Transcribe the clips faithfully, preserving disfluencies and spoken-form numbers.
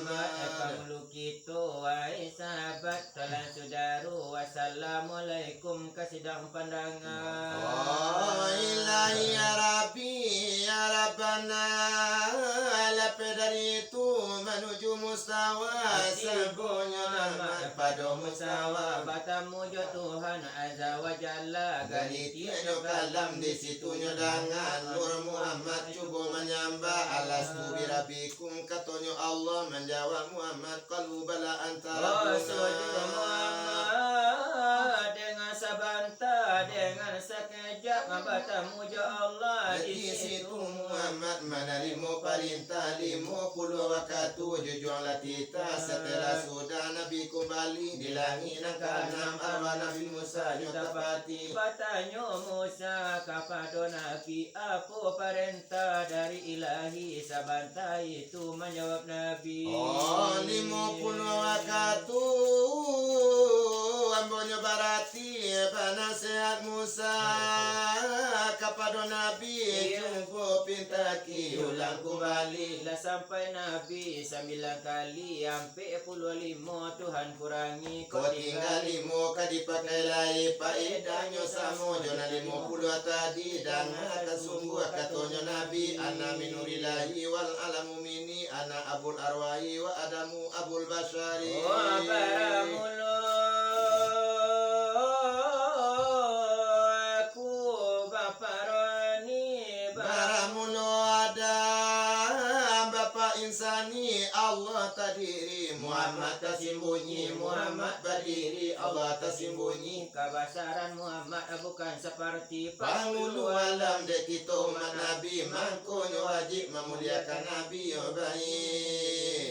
Muhammad, pangulu kito, wahai sahabat, salam sudaro, wassalamualaikum ka sidang pandanga. Oh, ilahi ya Rabbi, ya Rabbana, lapeh dari itu manuju mustawa, tibo Muhammad pado mustawa, batamu jo Tuhan Azza wa Jalla, galitiaknyo kalam di situnyo dangan, Nur Muhammad cubo manyambah, alastu birabbikum, katonyo Allah, manjawab Muhammad, qalu bala anta Rabbuna. Sujud Muhammad, dengan sabanta, dengan sakejap, batamu jo Allah di situ. Muhammad manarimo parintah, limo puluah wakatu jujuang lah titah, satelah sudah Nabi kumbali, di langik nan kaanam arwah Nabi Musa nyo tapati. Batanyo Musa kapado Nabi, apo parentah dari Ilahi sabanta itu, manjawab Nabi. Oh, limo puluah wakatu, ambo nyo barati, panasihat Musa kapado Nabi, cubo pintaki ulang kumbali. Lah sampai Nabi sambilan kali, ampek puluah limo Tuhan kurangi. Ko tingga limo ka dipakai lai, paedahnyo samo jo nan limo puluah tadi. Dangakan sungguah katonyo Nabi, ana minurillahi wal alamu minni, ana abul arwahi wa adamu abul basyari. Oh, baramulo aku baparani, baramulo Adam bapak insani, Allah tadiri, Muhammad tasimbunyi, Muhammad badiri, Allah tasimbunyi. Kabasaran Muhammad bukan saparti pangulu alam dek kito umat Nabi, mangkonyo wajib mamuliakan Nabi, yo baik.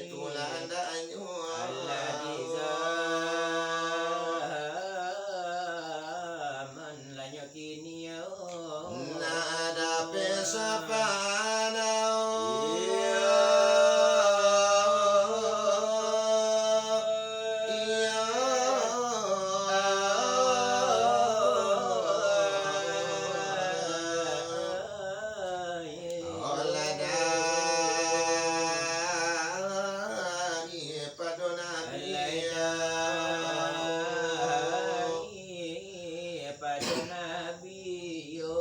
Itulah andaknyo. Alladzi zaman lanyo kini, yo. Nak ada pesapana, oh. Iyo. Aladani pado Nabi, yo. Aladani pado Nabi, yo.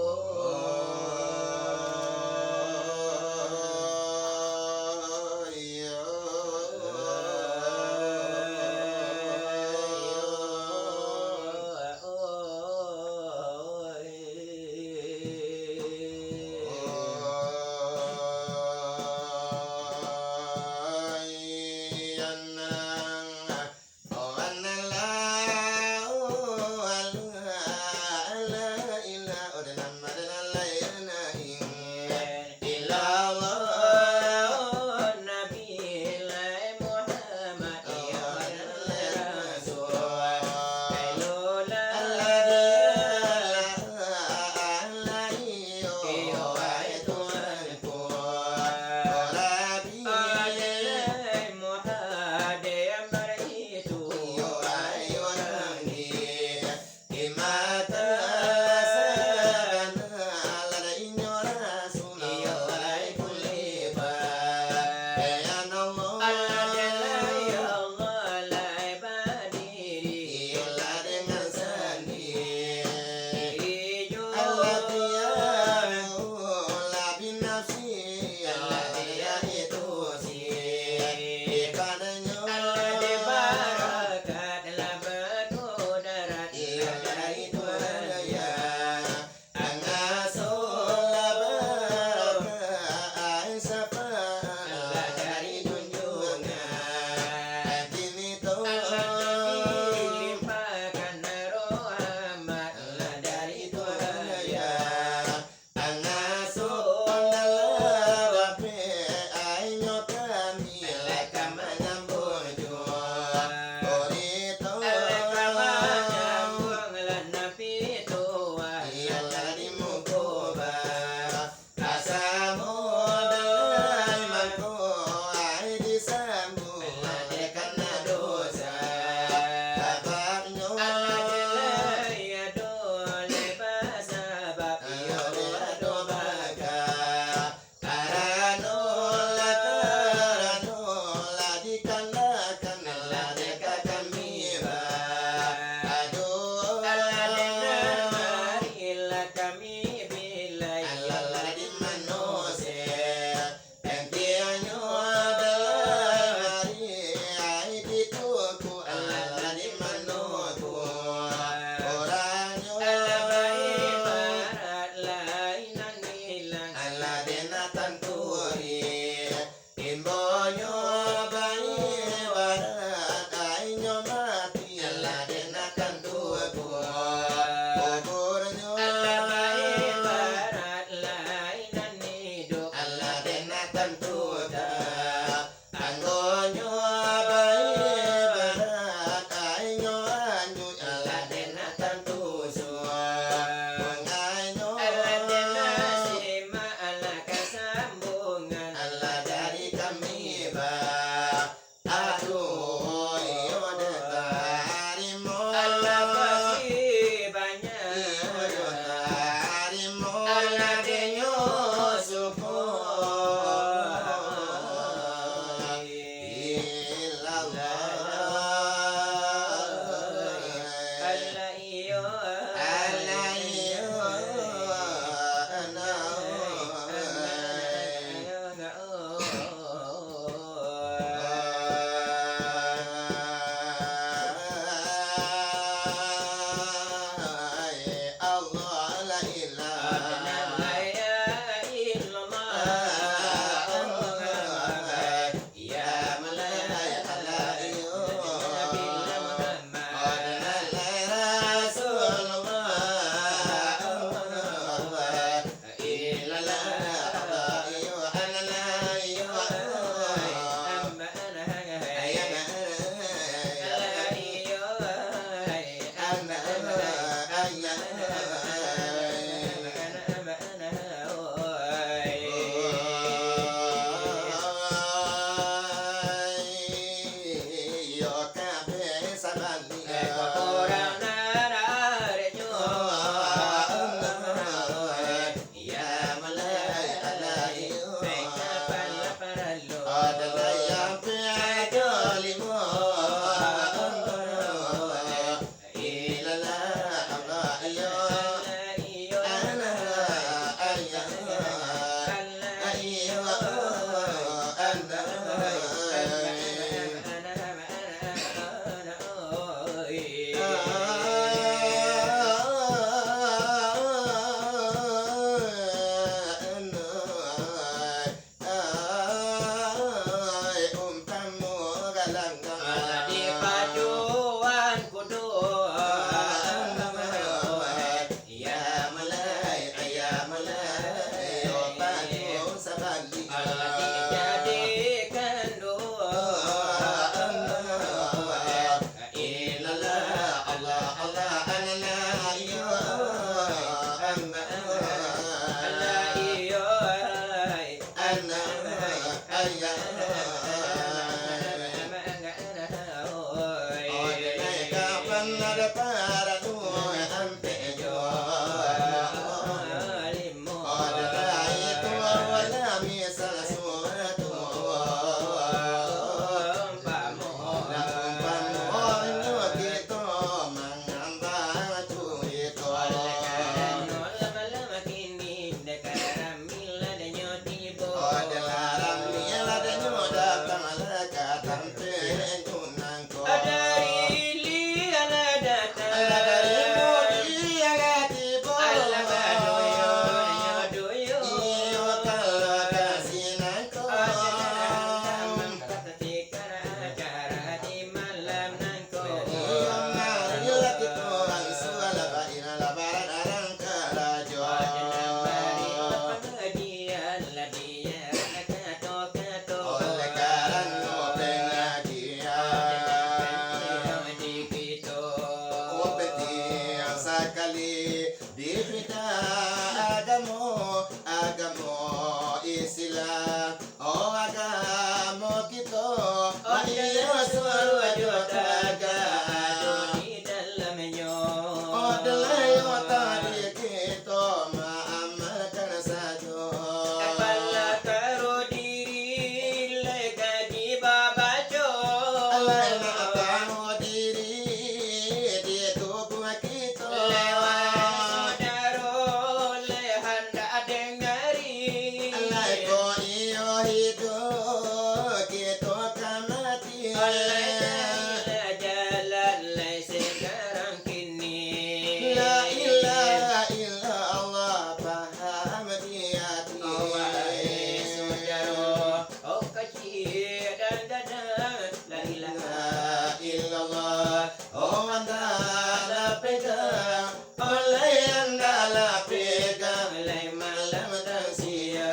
Lai tahilah jalan lai sakarang kini. La ilaha illallah, paham di ati. Oh, wahai sudaro, oh, kacik dan gadang, la ilaha illallah, oh, antah lah pegang, oh, lai antah lah pegang, lai malam dan siang.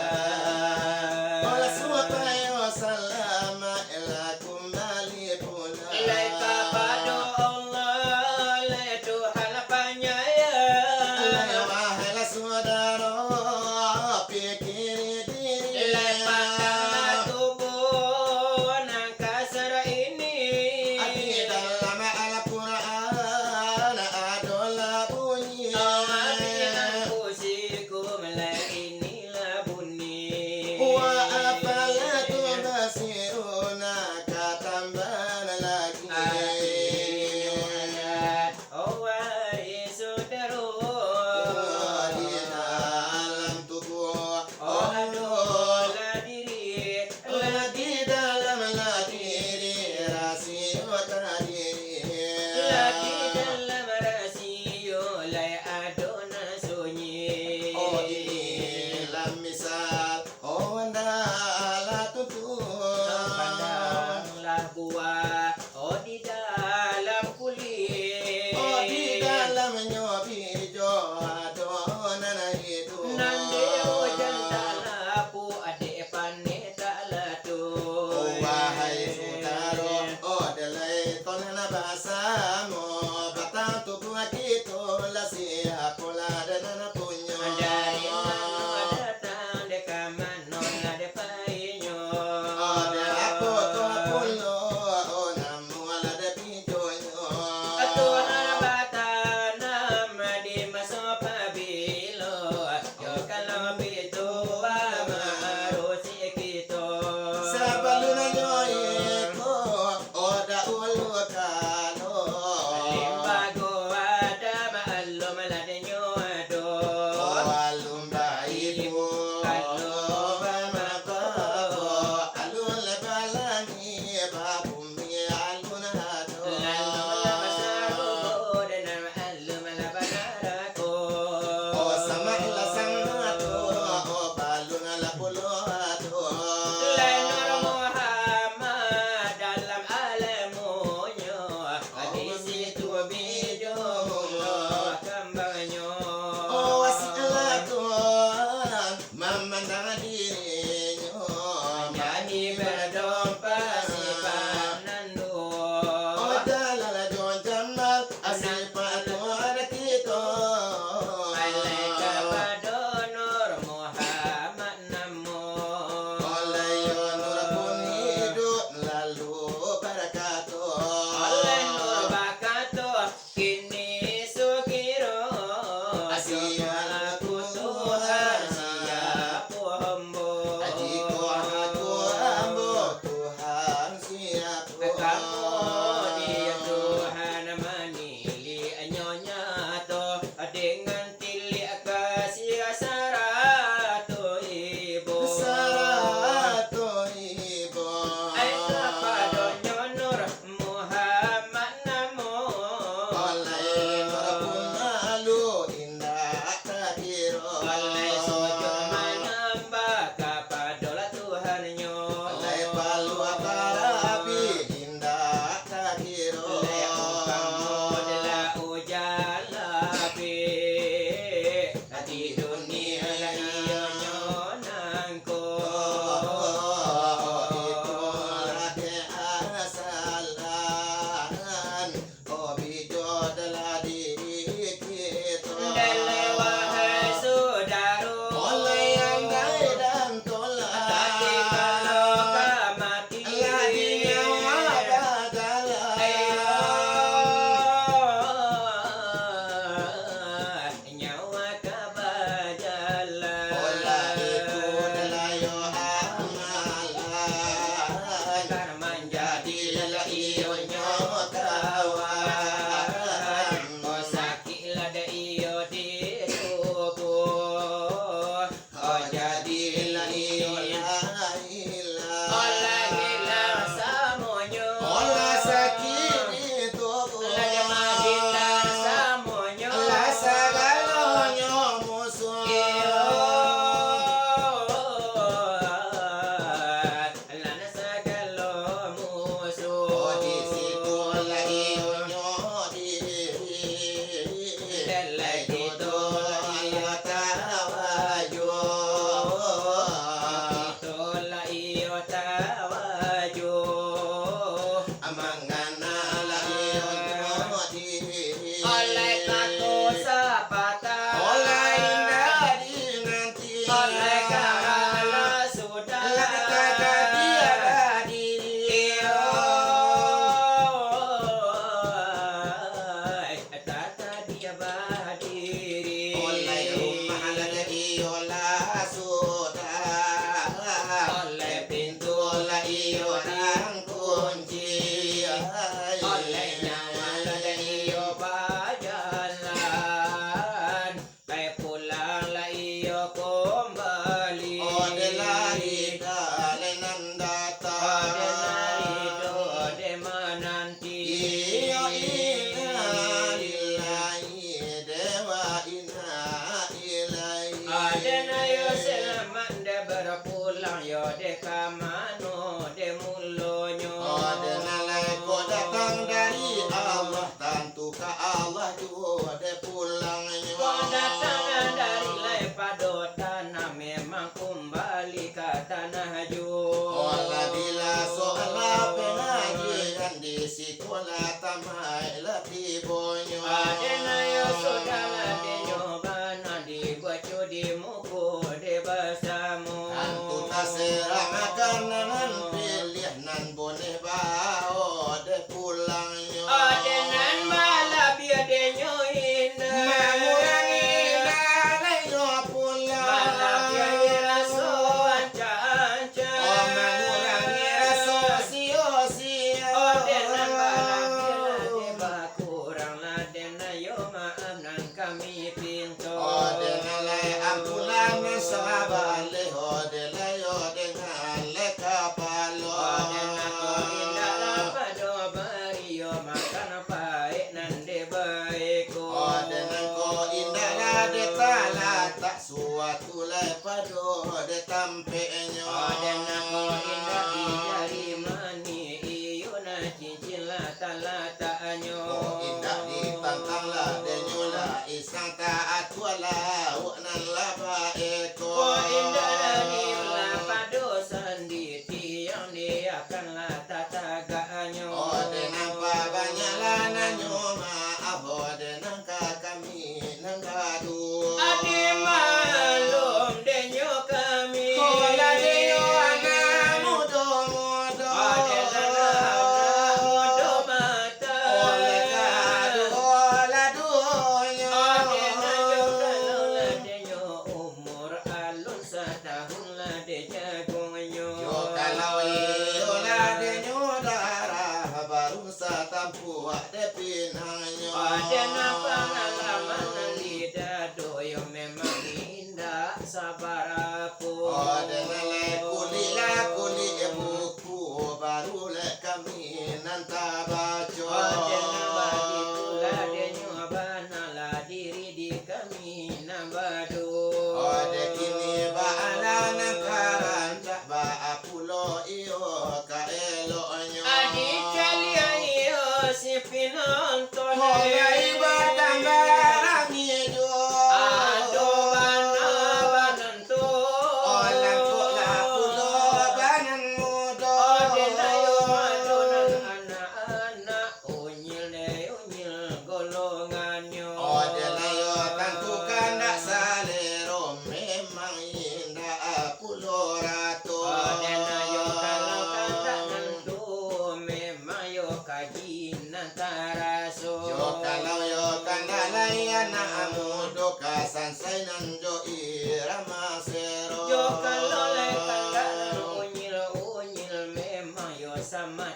Molah supayo salamaik lah kumbali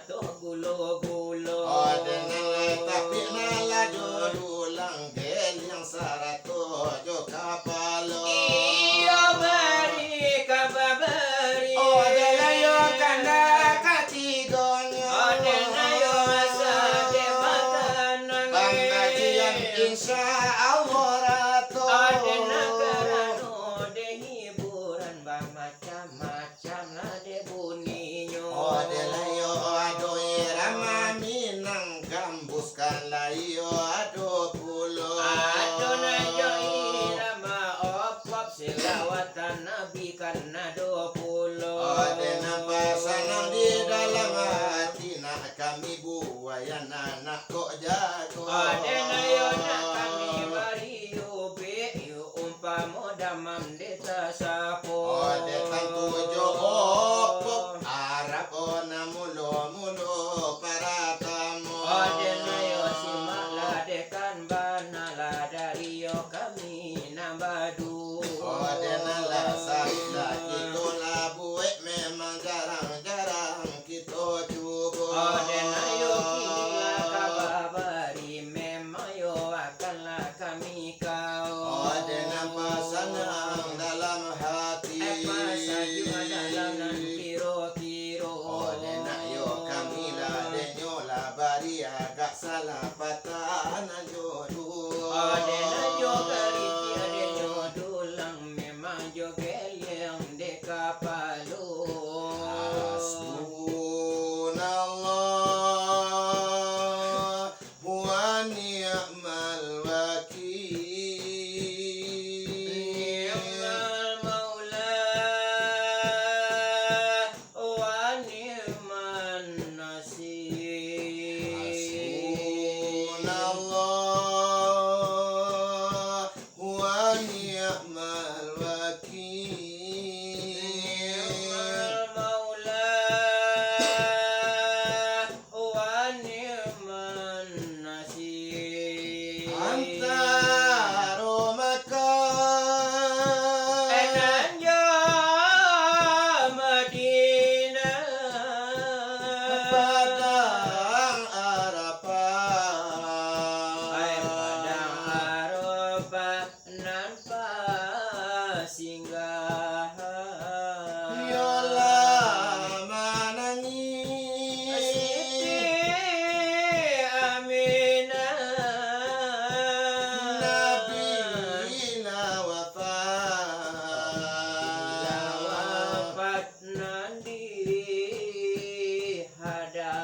Toh gulo-gulo. Ode nan lah tapik nan lah jo dulang, geliang sarato jo kapalo. Iyo bari ka babari. Ode nan yo kanda katigonyo. Ode nan yo sadeh batanang. Panggajian insya Allah rato. Ode nan karano dek hiburan bamacam-macam. Macam lah dek buninyo. Ode lah yo ado irama Minang, gambuskan lah yo ado pulo. Ado nan jo irama opop, selawatan Nabi kan ado pulo. Ode nan pasanang di dalam hati, nak kami buayan anak kok jago. Ode nan yo nak kami bari ubek, yo umpamo damam dek tasapo. Ode tantu jo opop, Arab ona mulo-mulo paratamo. Ode nan yo simak lah dek kan bana lah dari yo kami nan badu. Ode nan lah sarik lah kito lah buek, memang jarang-jarang kito cubo. Ode nan yo kini lah ka babari, memang yo akan lah kami kau. Ode nan pasanang dalam hati. Eh, pasajuak dalam nan kiro-kiro. Ode nak yo kami lah dek nyo lah bari agak salah patah nan jo duo. Ode nan jo kariti, ode nyo dulang, memang jo geliang dek kapalo. Hasbunallah wa ni'mal wakil. Ni'mal maula wa ni'man nasir. Hasbunallah wa ni'mal wakil. Ni'mal maula wa ni'man nasir. Antaro Makkah nan jo Madinah, Padang Arafah. Ai, Padang Arafah nan pasinggah. Iyolah manangih Siti Aminah. Nabi lah wafat. Lah wafat nan di hadapan.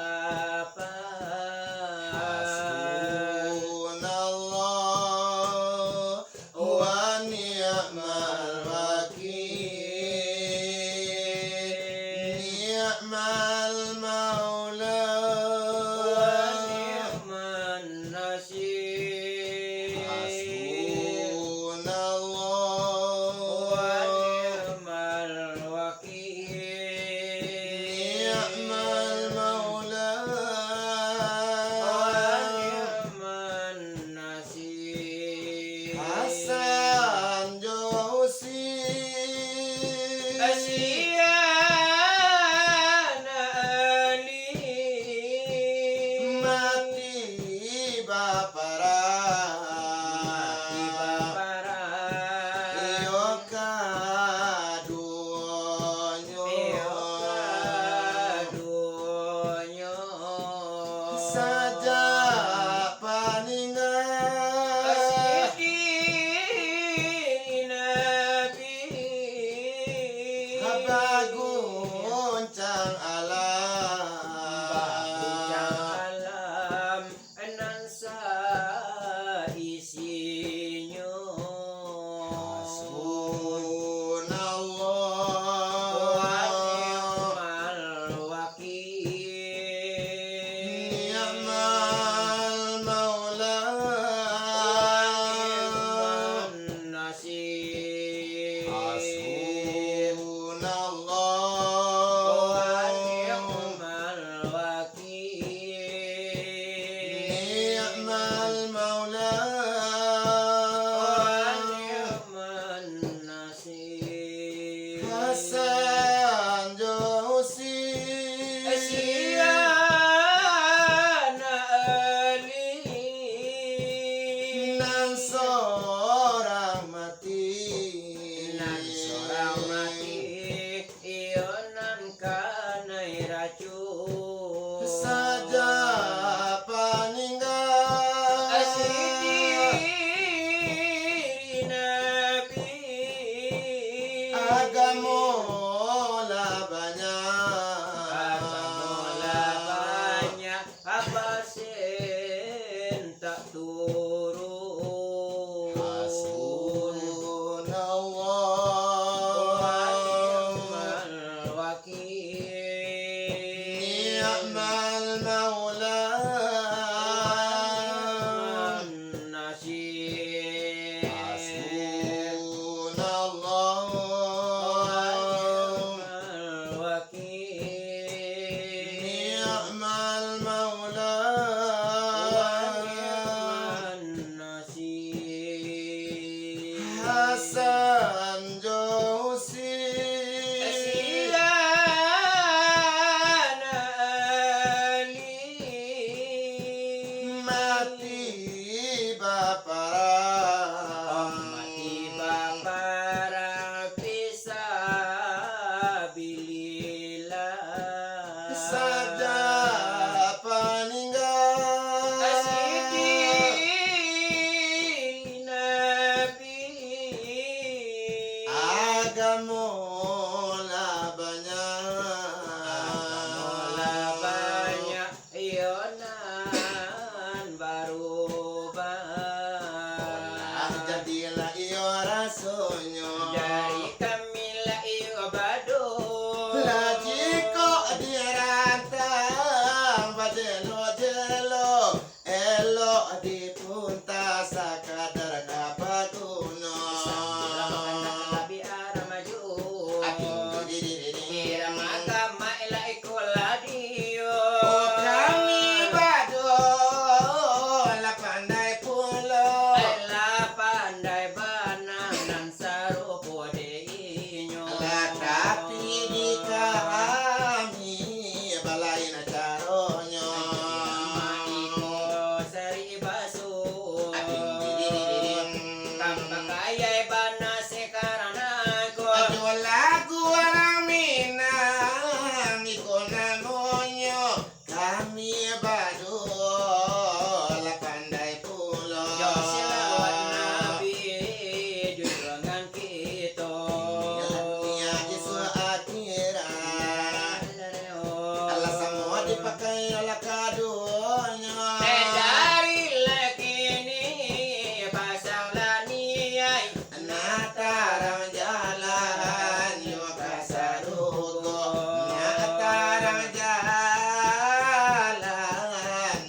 Lah kadonyo. Eh, dari lah kini pasang lah niai. Nah tarang jalan nyo ka sarugo. Nah tarang jalan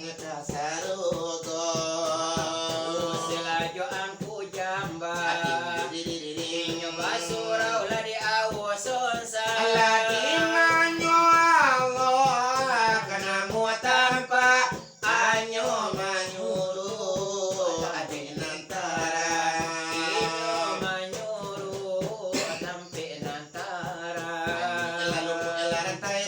nyo ka sarugo. Usilah jo angku jamba. Inyo basurau lah di awok sonsa. Lah di manyo Allah ka namuah tampak. Anyo manyuruh tampek nan tarang. Inyo manyuruh tampek nan tarang. Lalu lah rantai